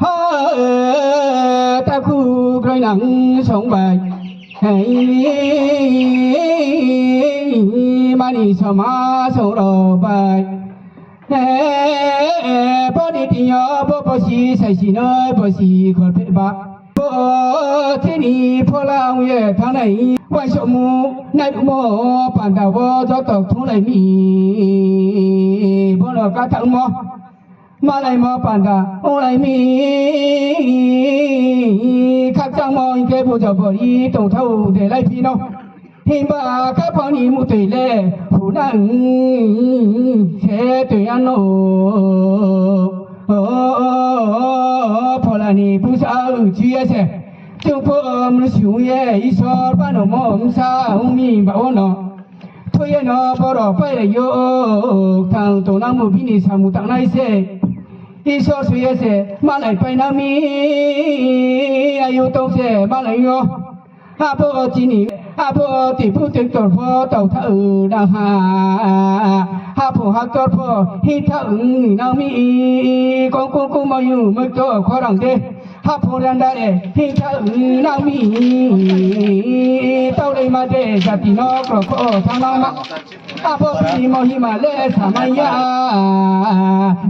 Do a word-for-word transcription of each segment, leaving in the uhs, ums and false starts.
Ha, takhu groinang song bai. Hei, mani soma song rao bai. He, bo ni thing yo bo bosi saisi no bosi khorphe ba. Bo chini phola ong ye thanngnai, uaingsouhmo, nairuhmo panda wo joto thunglai mi. Bo no kathangmo, malaimo panda onglai mi. Khakchangmo hing khe bujo bori tongthao de laiphi no. Himba khaphang ni muhtoi le hunang se toi ya no. Phola ni bsa chu ye se. Chung pho mnusu ye Isor bano mo bsa ong mi ba wo no. Thoi ye no boro pailai yo, thang tongnangmo bini samung tangnai se. Isor soi ye se malai painang mi, ayu tong se malai yo. Abo chini, abo teibu teitor pho tau tha nang ha. Haphung haktor pho hing tha nang mi, kong kong kong mayu maito khorang de. Haphung randa re hing tha nang mi, taulaima de jati no krokho thangnangma. Abo bini mohima le samai ya,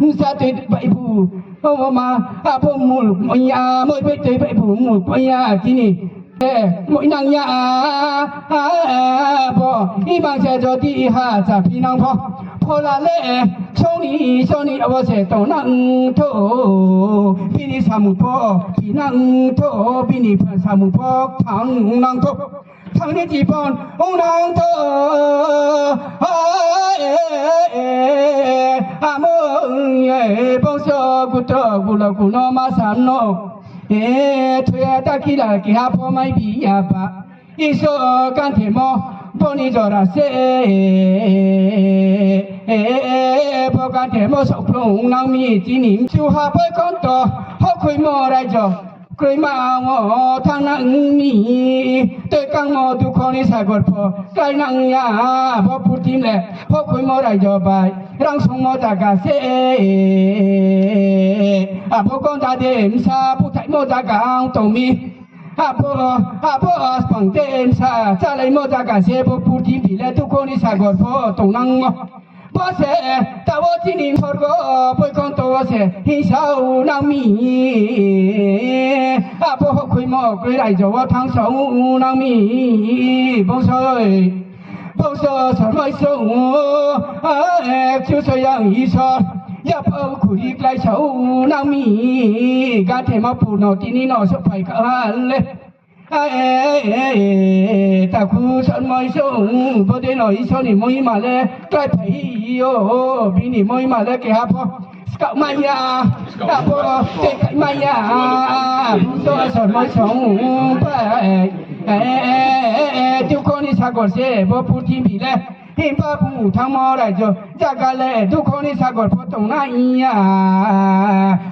bsa toi bai bu, omo ma, abo muluk moi ya, moi bai toi bai bu muluk moi ya, chini. Moinang ya, bo imang se jodi ha chaphi nang pho. Phola le soni soni abo se tongnang tho, bini samung pho phinang tho, bini samung pho thangnang tho. Thangni jibon ongnang tho, amo bongso gutro gulo guno ma sam no. Thoya ta kila keha pho mai bi ya ba. Isor kanthemo boni jora se, bo kanthemo sokphlung nang mi chini mchuha bai konto, hokhoimo raijo kroima wo thangnang mi, toi kangmo dukho ni sagor pho kláinang ya, bo purthimbi le hokhoimo raijo bai rangsongmo zaga se, abo gonda de bsa búthaihmo zaga ang tong mi. Abo, abo aspang de bsa chálaimo zaga se bo purthimbi le dukho ni sagor pho tongnangmo. Bo se, taoh wo chini sorgo boikhonto wo se hingsa nang mi. Abo hokhoimo kroi raijo wo thangsao nang mi. Bongso, bongso sormai song, Kchusoyang Isor, yapha khuri kláisao nang mi. Ganthema purno tini no souhphai kha le. Takhu sormai song, bodei no Isor ni mohima le kláiphai yo, bini mohima le keha pho skaohmai ya, abo teikhaimaia, bongso sormai song bai. Dukho ni sagor se bo purthimbi le. Himba bung thanngmo raijo zaga le dukho ni sagor pho tongnai ya.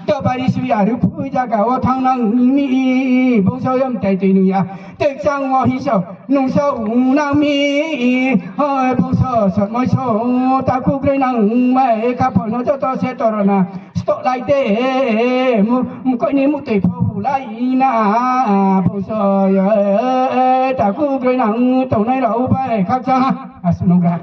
Dobari suya ruphui zaga wo thanng nang mi, bongso yom tai tui nung ya. Tei kchang wo hingsa nungsa ong nang mi, bongso sormai song, takhu groinang mai khaphang no joto se torona stohlai de, mkoih ni muhtoi pho hulai na, bongso takhu groinang tongnai rao bai khakchang ha, asnogra.